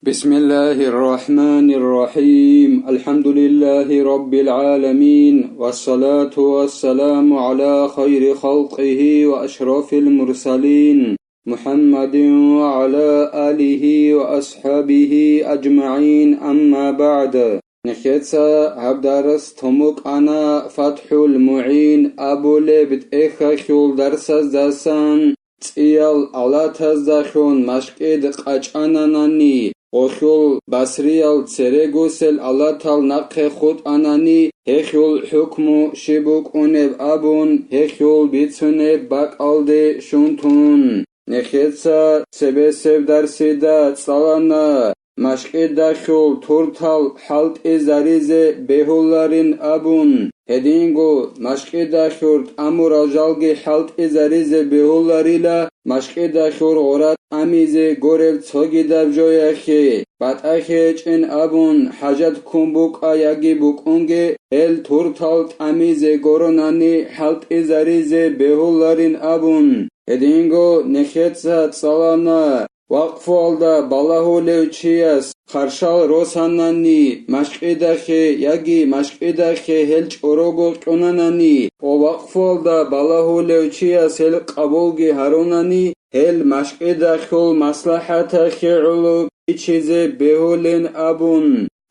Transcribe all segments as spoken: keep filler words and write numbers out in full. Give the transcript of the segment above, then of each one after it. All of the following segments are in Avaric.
بسم الله الرحمن الرحيم. الحمد لله رب العالمين. والصلاة والسلام على خير خلقه وأشرف المرسلين محمد وعلى آله وأصحابه أجمعين. أما بعد. Нехеца гьаб дарас томукъана ФатхӀул МугӀин абулеб тӀехьалъул дарсаздасан. ЦӀиял алатаздалъун машкӀид къачӀананани, гъолъул басриял церегусел алатал нахъе хутӀанани, гьелъул хӀукму щиб букӀунеб абун, гьелъул бицунеб бакӀалде щун тун. Нехеца цебесеб дарсида цӀалана, машкӀидалъул туртал хӀалтӀизаризе бегьуларин абун, гьединго машкӀидалъур тӀамурал жалги хӀалтӀизаризе бегьуларила машкӀидалъур гъора тӀамизе горел цогидаб жояхъе, батӀахье гьечӀин абун, хӀажат ккун букӀа яги букӀунге, гьел туртал тӀамизе горонани хӀалтӀизаризе бегьуларин абун. Гьединго нехеца цӀалана, вакъфуялда балагьулев чияс харшал росанани машкӀидахъе яги машкӀидахъе гьел чӀорого кьунанани ва вакъфуялда балагьулев чияс гьел къабулги гьарунани, гьел машкӀидалъул маслахӀатахъе гӀоло бичизе бегьулин абун.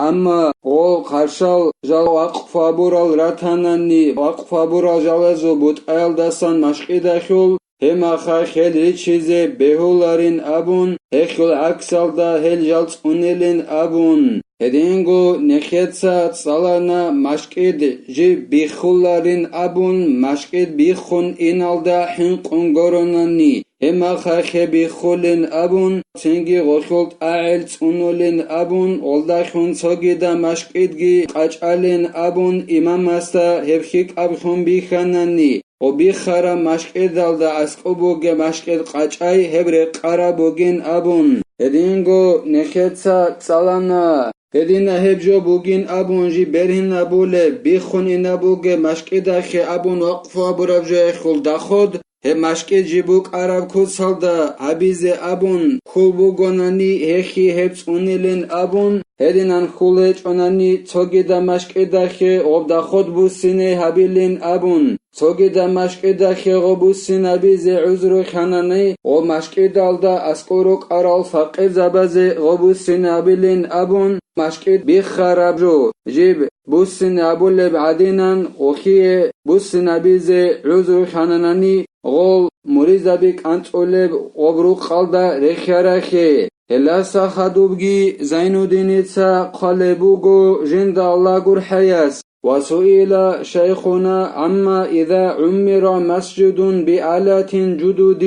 Амма гъо харшал жал вакъф гьабурал ратанани, вакъф гьабурал жалазул бутӀаялдасан машкӀидалъул, гьеб махалъ гьел ричизе бегьуларин абун, гьелъул гӀаксалда гьел жал цӀунилин абун. Гьединго нехеца цӀалана машкӀид жиб биххуларин абун, машкӀид биххун иналда хӀинкъун горонани, гьеб махалъ гьеб биххулин абун, цинги гъолъул тӀагӀел цӀунулин абун, гъолдалъун цогидаб машкӀидги къачӀалин абун, имамасда гьеб хьикӀаблъун бихьанани, гъо биххараб машкӀидалда аскӀоб бугеб машкӀид къачӀай гьеб рекъараб бугин абун. Гьединго нехеца цӀалана, гьедина гьеб жо бугин абун жиб бергьинабулеб, биххун инаб бугеб машкӀидахъе абун вакъфу гьабураб жояхъул доход, гьеб машкӀид жиб букӀараб куцалда гьабизе абун хьул бугонани, гьехьи гьеб цӀунилин абун, гьединан хьул гьечӀонани цогидаб машкӀидахъе гъоб доход буссине гьабилин абун, цогидаб машкӀидахъе гъоб буссинабизе гӀузру ханани, гъоб машкӀидалда аскӀор рукӀарал факъирзабазе гъоб буссинабилин абун, машкӀид биххараб жо, жиб буссинабулеб гӀадинан, гъохие буссинабизе гӀузру хананани, гъол муризаби кӀанцӀулеб гъоб рукъалда рехьарахье. Гьелдаса хадубги Зайнуддиница хъвалеб буго жинда Аллагь гурхӀаяс: وسئل شيخنا عما إذا عمر مسجد بآلات جدد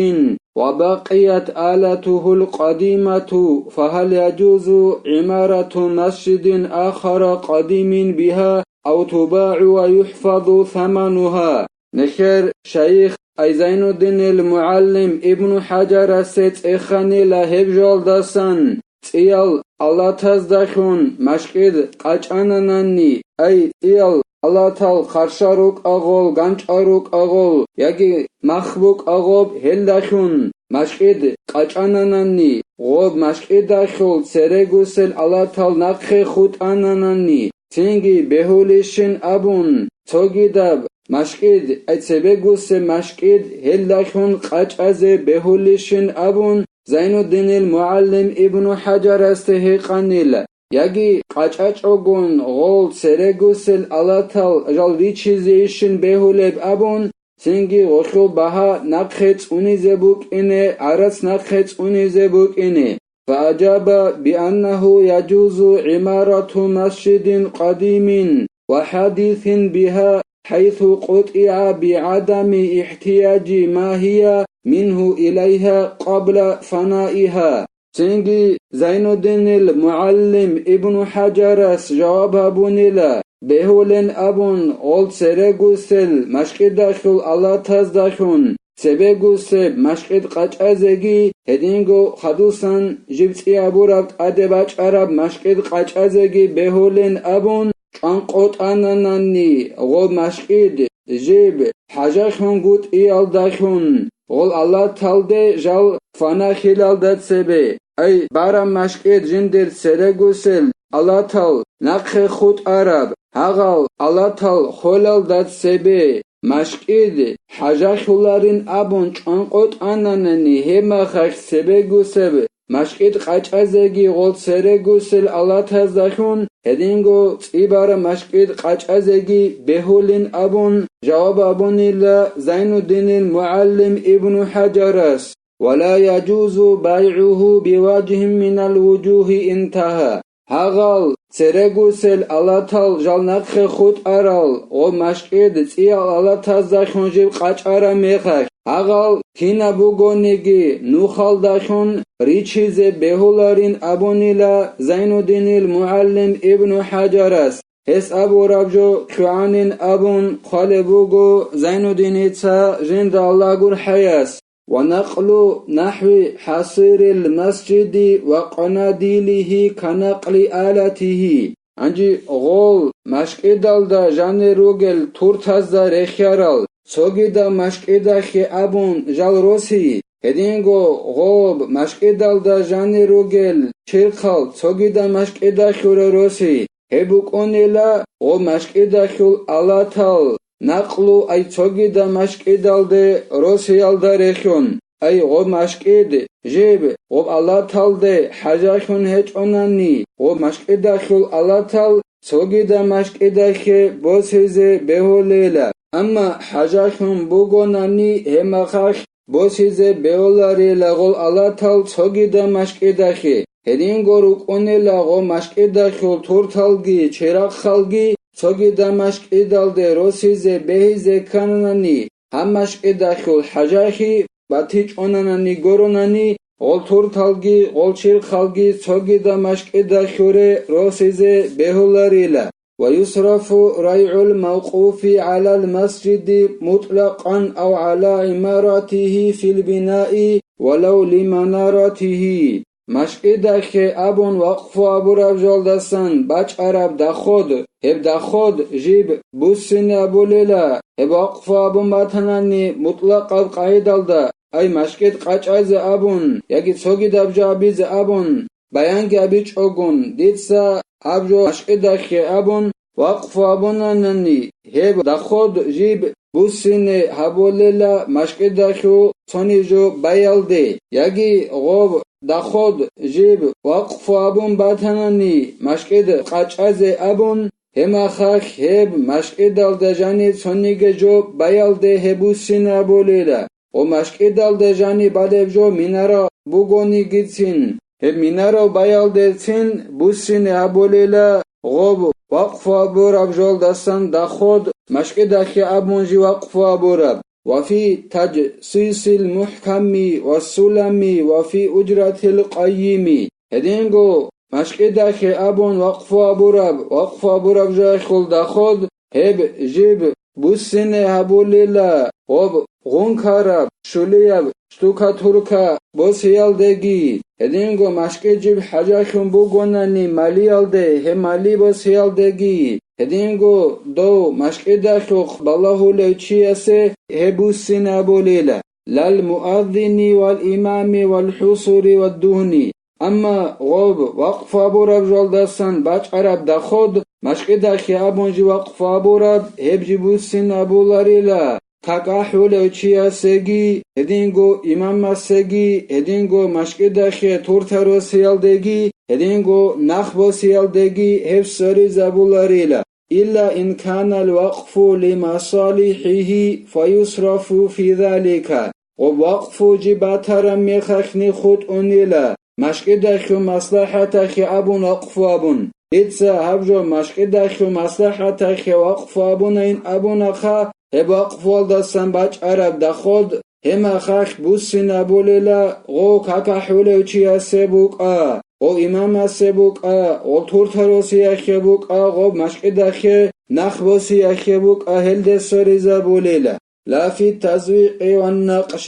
وبقيت آلته القديمة، فهل يجوز عمارة مسجد آخر قديم بها أو تباع ويحفظ ثمنها؟ Нехер шайих Ай Зайнуддинил мугӀалим Ибну ХӀажарасе цӀеханила гьеб жоялдасан, цӀиял алатаздалъун машкӀид къачӀананани, ай, цӀиял алатал харшал рукӀа гъол, ганчӀал рукӀа гъол яги мах букӀа гъоб, гьелдалъун машкӀид къачӀананани, гъоб машкӀидалъул церегусел алатал нахъе хутӀананани, цинги бегьулищин абун, цогидаб машкӀид, ай, цебегусеб машкӀид гьелдалъун къачӀазе бегьулищин абун, Зайнуддинил мугӀалим Ибну ХӀажарасде гьикъанила, яги къачӀачӀогун гъол церегусел алатал жал ричизейищин бегьулеб абун, цинги гъолъул багьа нахъе цӀунизе букӀине, гӀарац нахъе цӀунизе букӀине. فأجاب بأنه يجوز عمارة مسجد قديم وحديث بها حيث قطع بعدم احتياج ما هي منه إليها قبل فنائها. Цинги Зайнуддинил мугӀалим Ибну ХӀажарас жаваб гьабунила, бегьулин абун, гъол церегусел машкӀидалъул алатаздалъун цебегусеб машкӀид къачӀазеги, гьединго хадусан жиб цӀиябураб тӀаде бачӀараб машкӀид къачӀазеги бегьулин абун, чӀванкъотӀананани гъоб машкӀид жиб хӀажалъунгутӀиялдалъун гъол алаталде жал фанахилалда цебе. ай бараб машкӀид жиндир церегусел алатал нахъе хутӀараб, гьагъал алатал холелда цебе машкӀид хӀажалъуларин абун чӀванкъотӀананани, гьебмахалъ цебегусеб машкӀид къачӀазеги гъол церегусел алатаздалъун, гьединго цӀибараб машкӀид къачӀазеги бегьулин абун жаваб абунила Зайнуддинил мугӀалим Ибну ХӀажарас: «Ва ла яжузу байгӀугьу биважгьин минал вужугьи интагьа». Гьагъал церегусел алатал жал нахъе хутӀарал гъо машкӀид цӀиял алатаздалъун жиб къачӀараб мехалъ, гьагъал кинаб бугониги нухалдалъун ричизе бегьуларин абунила Зайнуддинил мугӀалим Ибну ХӀажарас. Гьес абураб жо лъугӀанин абун хъвалеб буго Зайнуддиница жинда Аллагь гурхӀаяс: «Ва накълу нахӀви хӀасирил масжиди ва къанадилихи канакълил алатихи». Гьанже гъол машкӀидалда жанир ругел туртазда рехиарал цогидаб машкӀидахъе абун жал роси, гьединго гъоб машкӀидалда жанир ругел чирхъал цогидаб машкӀидахъе роси, гьеб букӀунила гъоб машкӀидахъул алатал накълу, ай цогидаб машкӀидалде росиялда рехиун, ай гъоб машкӀид жиб гъоб алаталде хӀажалъун гьечӀонани, гъоб машкӀидахъул алатал цогидаб машкӀидахъе босизе бегьулила. Амма хӀажалъун бугонани, гьебмахалъ босизе бегьуларила гъол алатал цогидаб машкӀидахъе. Гьединго рукӀунила гъо машкӀидахъул турталги чирахъалги цогидаб машкӀидалде росизе бегьизе ккананани, гьаб машкӀидахъул хӀажалъи батичӀонанани гуронани, гъол турталги гъол чирхъалги цогидаб машкӀидахъе росизе бегьуларила. ويصرف ريع الموقوف على المسجد مطلقا أو على عمارته في البناء ولو لمنارته. МашкӀидахъе абун вакъфу абураб жалдасан бачӀараб доход, гьеб доход жиб буссине абулила, гьеб вакъфу абун батанани мутӀлакъаб къагӀидалда, ай машкӀид къачӀазе абун яги цогидаб жо абизе абун, баянги абичӀогун, дица гьаб жо машкӀидахъе абун вакъфу абунанани, гьеб доход жиб буссине гьабулела машкӀидахъул цониги жо баялде, яги гъоб доход жиб вакъфу абун батанани машкӀид къачӀазе абун, гьебмахалъ гьеб машкӀидалда жанир цониги жо баялде гьеб буссине абулела. Гъо машкӀидалда жаниб балеб жо минара бугонигицин, гьеб минара баялдецин буссине абулела гъоб вакъфу абураб жалдасан доход машкӀидахъе абун жиб вакъфу абураб. وفي تجصيص المحكم والسلم وفي أجرة القيم. Гьединго машкӀидахъе абун вакъфу абураб, вакъфу абураб жоялъул доход гьеб жиб буссине гьабулела гъоб гъункараб, щулияб штукатурка босиялдеги, гьединго машкӀид жиб хӀажалъун бугонани малиялде гьеб мали босиялдеги, гьединго дов машкӀидалъухъ балагьулев чиясе гьеб буссине абулела. للمؤذن والإمام والحصر والدهن. Амма гъоб вакъфу абураб жалдасан бачӀараб доход, машкӀидахъе абун жиб вакъфу абураб, гьеб жиб буссин абуларила, какахӀулев чиясеги, гьединго имамасеги, гьединго машкӀидахъе турта росиялдеги, гьединго нах босиялдеги гьеб соризабуларила. إلا إن كان الوقف لمصالحه فيصرف في ذلك. Ва вакъфу жиб батараб мехалъни хутӀунила, машкӀидахъе маслахӀатахъе абун вакъфу абун. Дица гьаб жо машкӀидахъе маслахӀатахъе вакъфу абунайин абунаха, гьеб вакъфуялдасан бачӀараб доход гьебмахалъ буссин абулела гъо какахӀулев чиясе букӀа, гъо имамасе букӀа, гъо турта росиялъе букӀа, гъо машкӀидахъе нах босиялъе букӀа, гьелде соризабулела. لا في التزويق والنقش.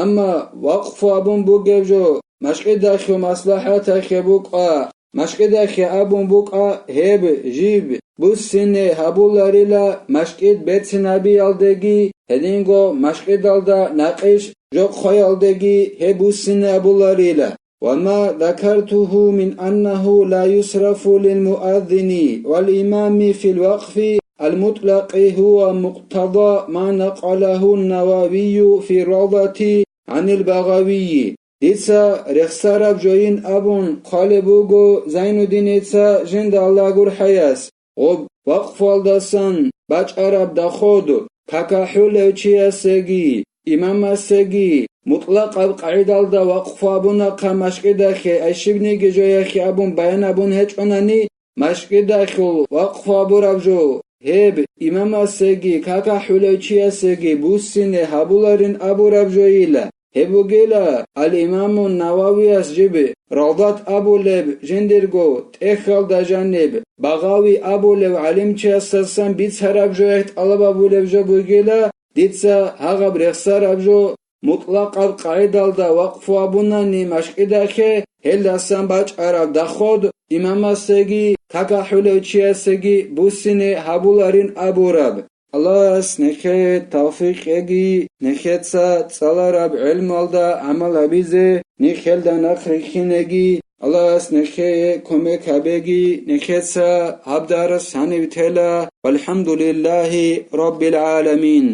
Амма вакъфу абун бугеб жо машкӀидахъе маслахӀатахъе букӀа, машкӀидахъе абун букӀа гьеб жиб буссине гьабуларила, машкӀид берцинабиялдеги, гьединго машкӀидалда накъиш жо хъвеялдеги гьеб буссине абуларила. وما ذكرته من أنه لا يصرف للمؤذن والإمام في الوقف المطلق هو مقتضى ما نقله النووي في الروضة عن البغوي. Дица рехсараб жойин абун хъвалеб буго Зайнуддиница жинда Аллагь гурхӀаяс, гъоб вакъфуялдасан бачӀараб доход какахӀулев чиясеги, имамасеги, мутӀлакъаб къагӀидалда вакъфу абунахъа машкӀидахъе, ай щибниги жояхъе абун баян абун гьечӀонани, машкӀидахъул вакъфу абураб жо, гьеб имамасеги, какахӀулев чиясеги буссине гьабуларин абураб жойила. Гьеб бугила, ал-Имамун Нававияс жиб Равдат абулеб жиндирго тӀехьалда жаниб, Багъави абулев гӀалимчиясдасан бицараб жоялъ тӀалаб абулеб жо бугила, дица гьагъаб рехсараб жо мутӀлакъаб къагӀидалда вакъфу абунани машкӀидахъе, гьелдасан бачӀараб доход имамасеги какахӀулев чиясеги буссине гьабуларин абураб. Аллагьас нехее тавфикъ кьеги, нехеца цӀалараб гӀелмалда гӀамал гьабизе, нехелда нахъ рихьинеги, Аллагьас нехее кумек гьабеги, нехеца гьаб дарс гьанив тела. ВалхӀамдулиллагьи раббил гӀаламин.